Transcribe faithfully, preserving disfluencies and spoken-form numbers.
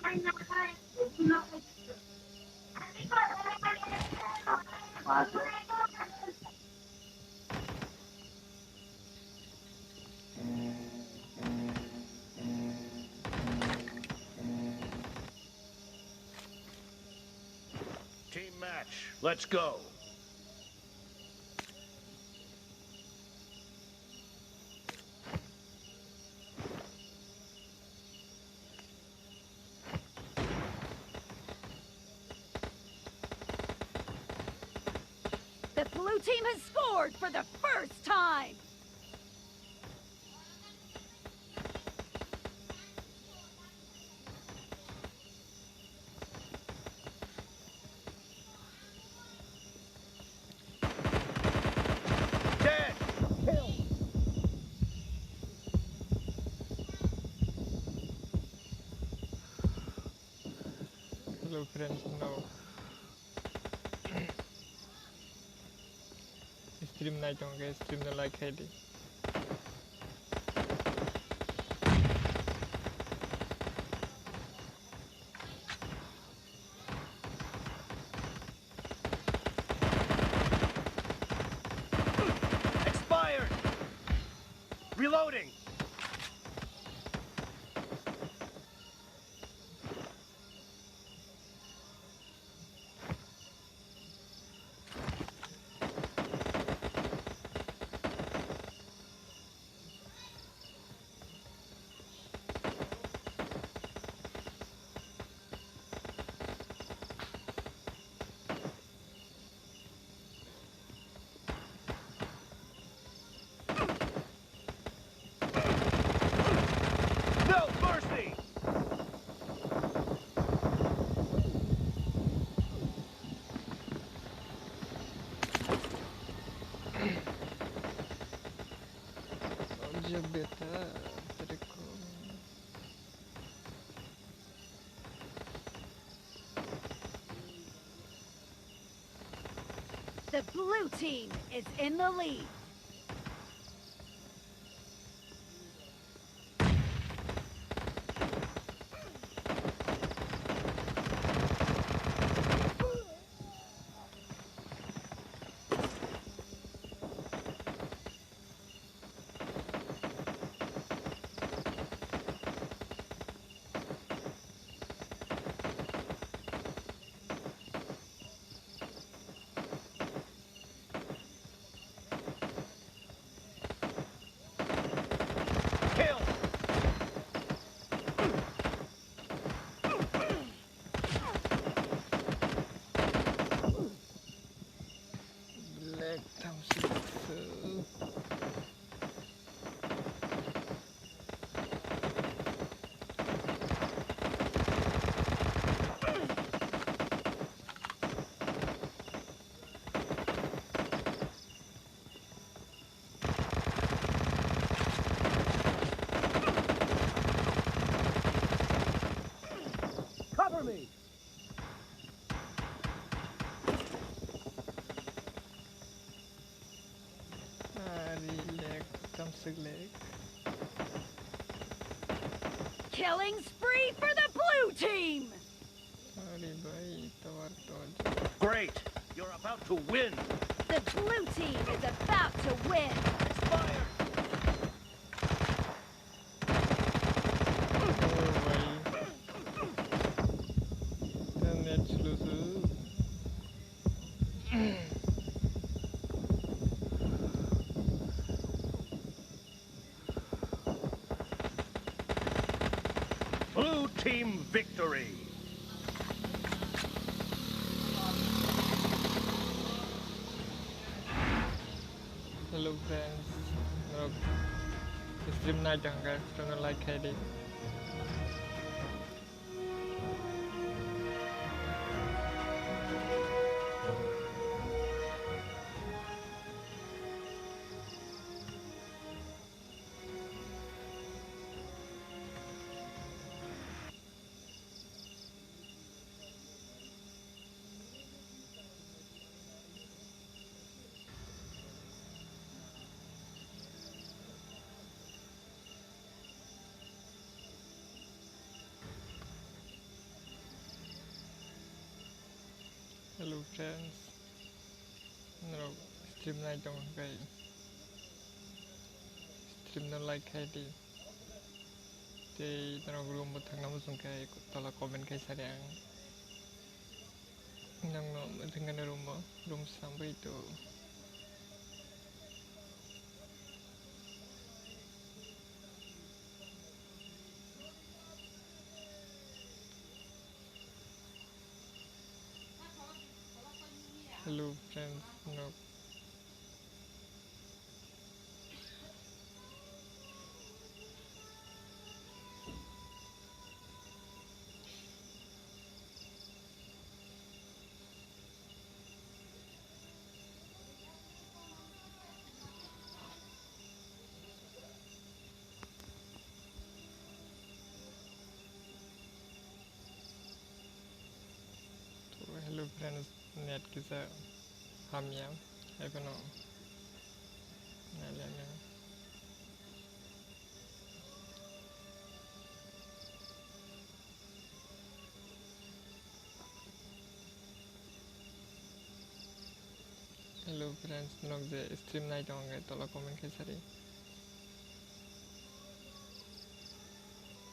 Team match, let's go. The blue team has scored for the first time. Dead! Kill! Hello friends, no. Stream nai tong khe stream no like khai di. Expired! Reloading! No mercy! Oye, beta, te recomiendo. The blue team is in the lead. Kill! Black Thompson. Cover me! Ari lag, tamswk lag. Killing spree for the blue team! Ari bhai, tovar to. Great! You're about to win! The blue team is about to win! Expired! Blue team victory. Hello friends, norok stream nai tongkha, stream no like khai di. Friends, norok stream nai tong khe stream no like khai di. Tei norok room bo thangna muchung khe tola comment khai sari ang. Nangno thangkhe room bo, room sambai to. Hello friends, no. To hello friends, net kisa hamya, ekheno nailai nang. Hello friends, norok je stream nai tong khe tola comment khai sari.